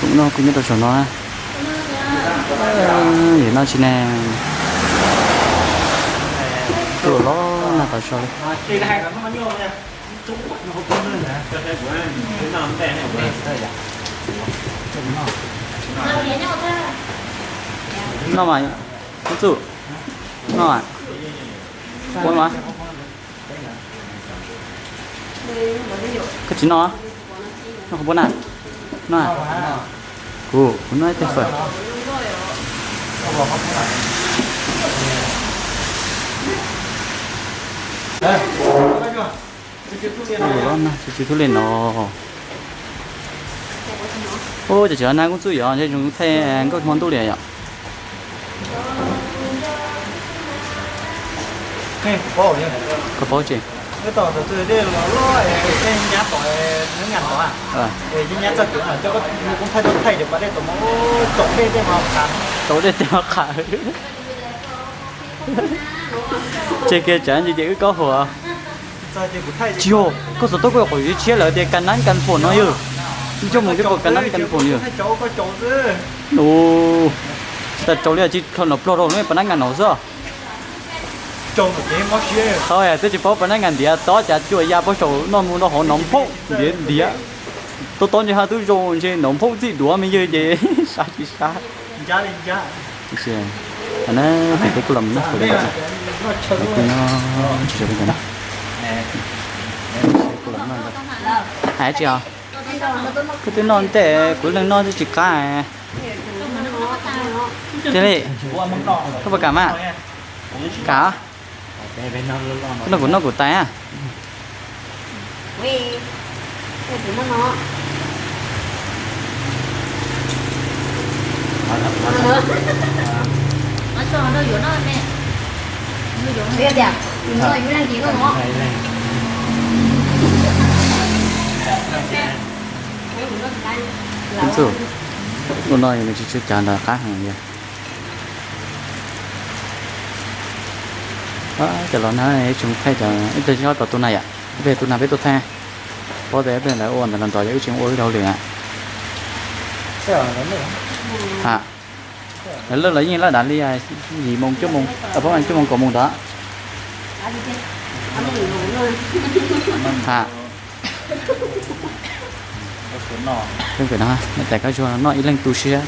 Kuv no kuv nyob rau saum no. Yog no tsis ne. Tuaj los na qhov so li. No mas, koj txuj, no mas, ua mas, koj tsis no, no qhov npua na, no, kuv kuv no ib teg fawm. Tsis tshua tub li no. Ua cas tsis nag kub txuj yom, ntshe tseem thaij nkauj hmo ntuj li yom. Koj paub tsis? Tau dej tej mos qhav. Tseg kiag tsam ntsis ces wb kaub hau. Tsis yog, koj txog tau koj qhov tshiab lawm tias kas nab kas phaum no yog. Ncauj mus twb pom kas nab kas phaum yog. Tsis tas tsaus li, tsis plho no plog rau lub pas nab nkas no xwb. Qhov twb tsis paub pas nab nkas ntiav tob cas cuam ya pab saum noj mus nrau hauv no nphooj ntiav ntiav. Tob tob ntshe haj twb zoo ntshe no nphooj txij duav me yawg ces sab tsis sab. Tiam sis, na, ces kuj los mus noj fawm, kuv nyob tsis tau peb cov na. Hais tsis os, kuv twb noj ntev kuv leej noj twb tsis qab. Tiag li, koj puas kam mas? Kam. Koj noj kuv noj kuv tais a. Ib txuj, ua no yog nws tsis tsw cav ntawd qab heev yog. Cov los na, tseem thaij cov ib tug tsis nyob tau tus na yom. Peb tus nag peb tuaj thaij, paub tias peb lawv ua ntawm no nrov ces wb tsis ua wb rau lwm na. Ha, lawv lawv yeej lawv dav li yim moos cuaj moos, pab cuaj moos kaum moos ntawd. Ha, pem no, tais Kab Zuag noj ib leeg tu siab,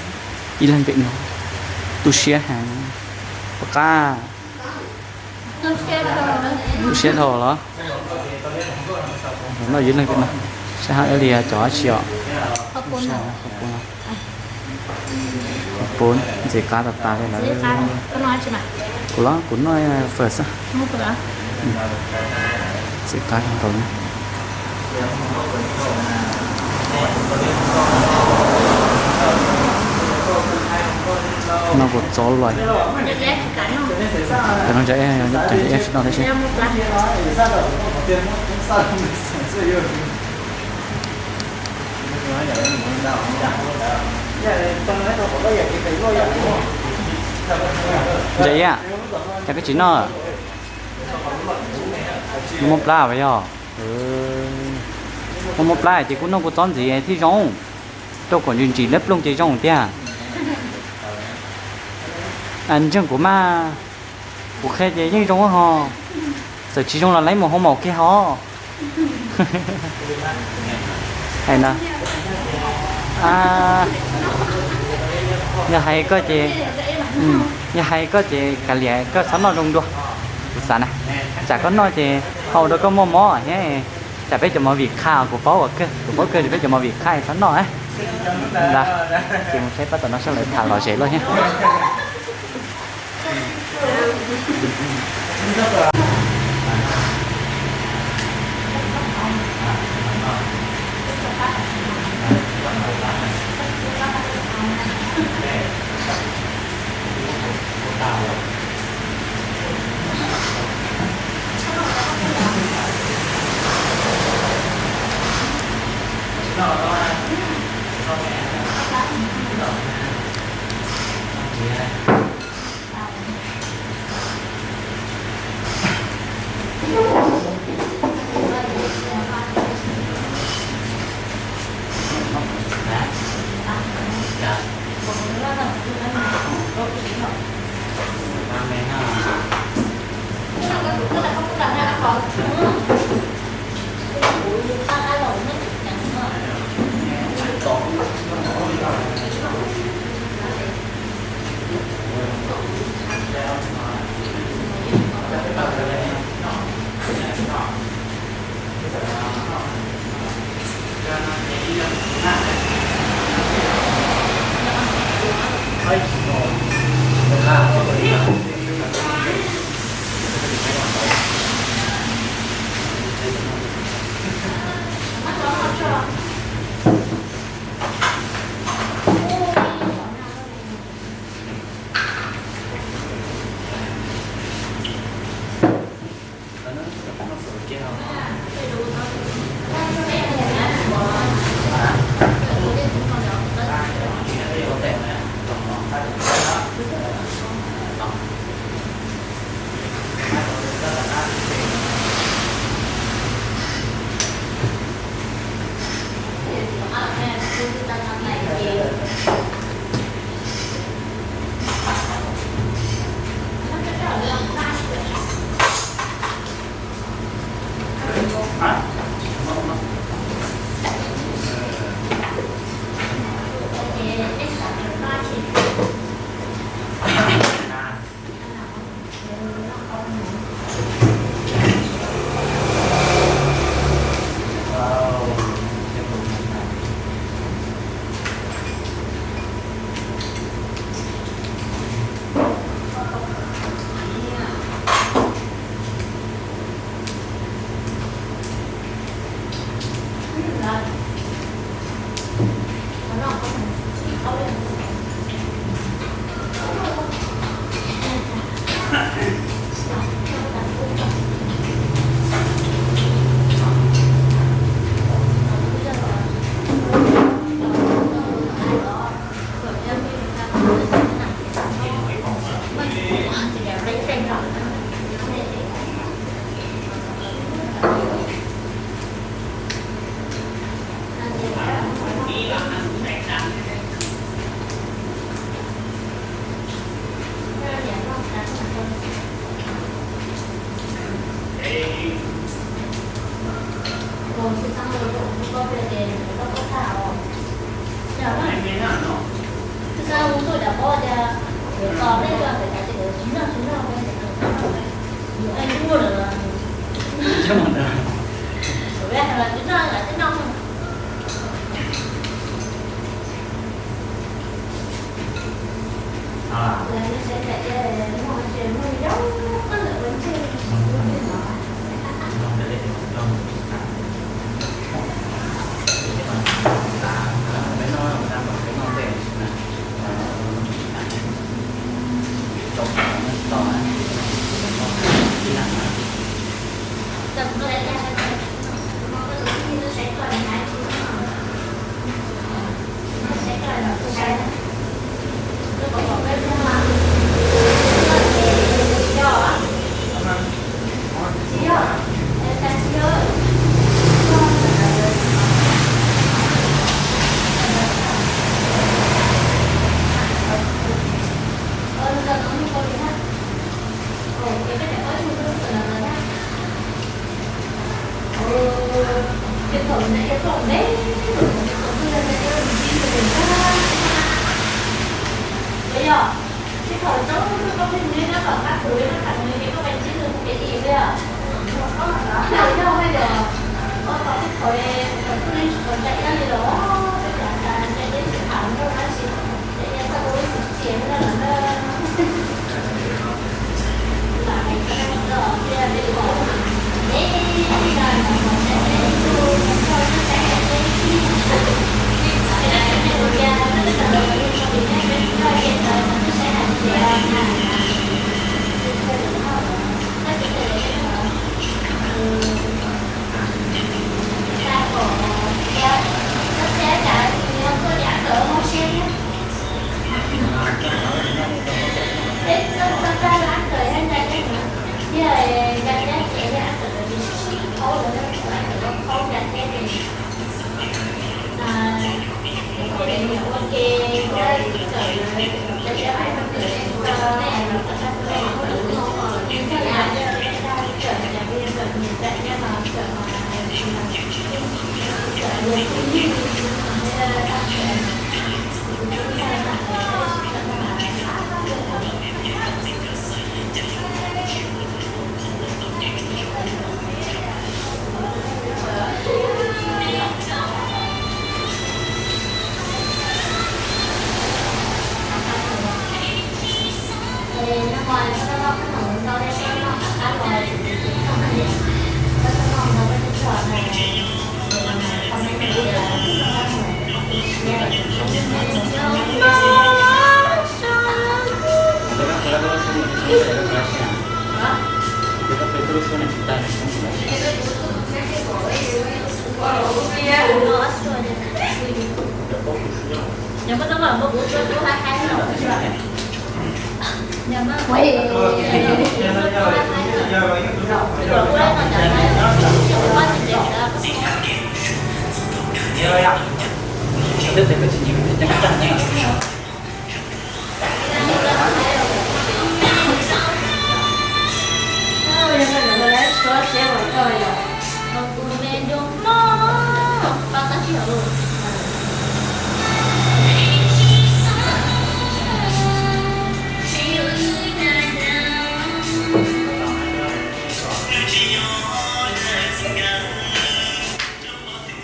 ib leeg pem no tu siab heev, pab qab. Tu siab dhau los? Noj ib leeg pem no, saib hab li cov dab tsi os. Qhov puv, ntxim qab tas tas li lawm. Kuv los kuv noj fawm xwb. Ntxim qab kawg nkaus li. Noj kuv txob los. Cov no ntsa eb, cov ntsa eb tsis noj thiab seb. Ntsa eb, cas koj tsis noj? Muaj plab as yog? Muaj plab ces kuv noj kuv txob ntxiv thiaj zoo. Rau kom ntsim ntsim lab ploog ces zoo tiag. Ntseeg kuv mas, kuv qhia ces yeej zoo ho. Txawm tsis zoo los lawv mus hoo maum kiag ho. Hais no, yog hais koj ces, yog hais koj ces kav liam koj txhob noj zoo dua. Kuv xav na, tsam koj noj ces hau rau koj muaj mob thiab. Tsam peb cov movie qha, kuv paub kawg, kuv paub kawg tias peb cov movie qha txhob noj. Ntag, ces mus saib pab tom no saib lawv tham lom zem lawm thiab.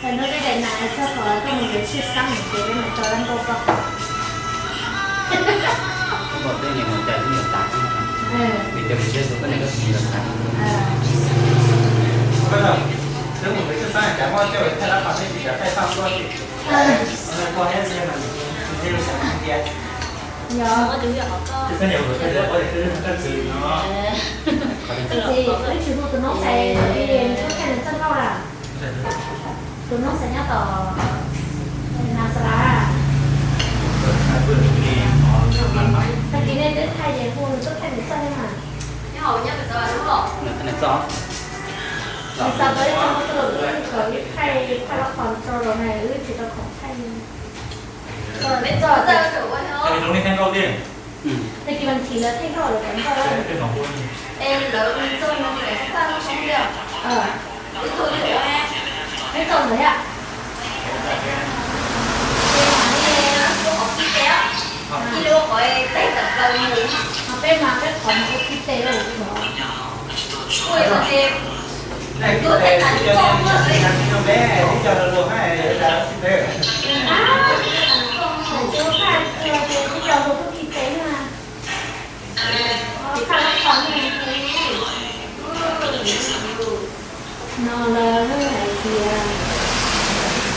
Hnub peb daim nas txog qhov koj mus yuav tshwj xeeb ces peb mam tso dab nkauj koj. Koj pom tej niam mus cais ib niam tas, vim tias mus tshwj xeeb koj niam koj txiv lawv tas. Twb mus yuav tshwj xeeb cas muaj coj thaij dab qhov nej tsis tau thaij tag tuaj. Tsis tau thaij tias txwv no. Txiv, wb tsis hu tus noob xais, nws tuaj thaij nws txoj nkauj na. Tus noob xais nyob tom Nas Xas Las. Tag kis nej twb thaij ces hu nws tuaj thaij nws txoj thiab mas. Nws xav tau ib txoj nkauj tuaj los wb kom wb thaij, thaij los qhov rau los na, wb tsis tau khoom thaij. Tag kis mas txiv lawv thaij nkauj lawv kom nkauj. Neb txaus ntawd yom. Peb mas peb qhov mus ua ki tes los ua no lawv hais tias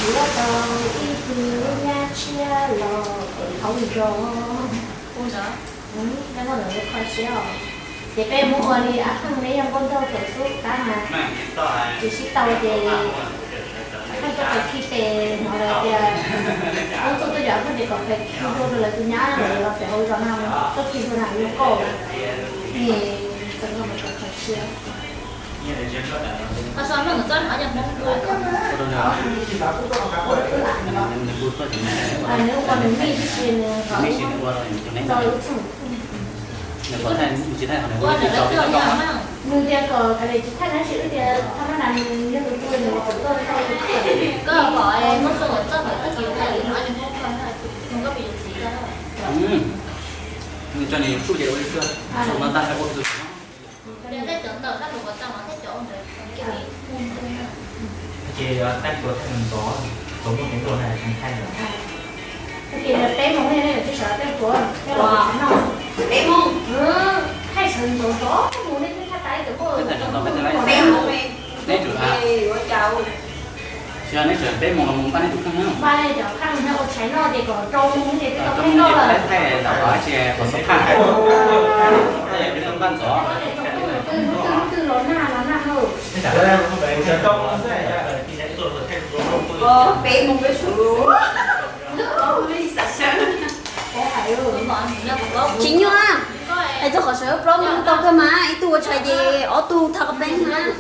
yuav tau ib tug nyab tshiab los pem hauv zos. Ua ntawd, ua ntawd kho siab os. Ces peb muab ua li Ab Qheej neb yog nkauj nraug thaum xub qab mas tsis sib tau ces Ab Qheej tuaj qhia khi tes hnov lawv tias Ab Qheej tuaj cov Ab Qheej ces kom qhia khi dua rau lawv tus nyab los pem hauv zos no tuaj khi dua na yuav kauj. Ces txawm nkauj mas txawm kho siab. Nws ua nws mij tib si nws tau lub txheej. Nws tias kom kav liam tsis thaij tab sis wb tias thaj ma na nws yog tus tua nws txawm tuaj tau lub txheej. Koj pom muab xu txoj ntawm tag kis thaij li no, nws tso nws YouTube ces ua li xwb, no tag ua tus. Ces thaij tuav thaij ntxov, thaij ntxov, thaij ntxov, thaij ntxov. Ces peb mus ne, peb mus, peb mus, peb mus, thaij ntxov ntxov mus ne, peb thaij tas ib tug, peb mus, peb mus, peb mus, peb mus, peb mus npaj nej tus kheej, npaj nej cov kheej ua tshais noj ces kom rau mus ces peb tau kheej noj lawm. Peb thaij ntawm qhov tsis kom xov thaj, thaij peb tau npaj ntxov. Peb mus peb su. Tsis nyuaj, hais txog qhov sawv plaub mus tau kawg mas, ib tug ua tshais ces ob tug thaj qhov peb mas.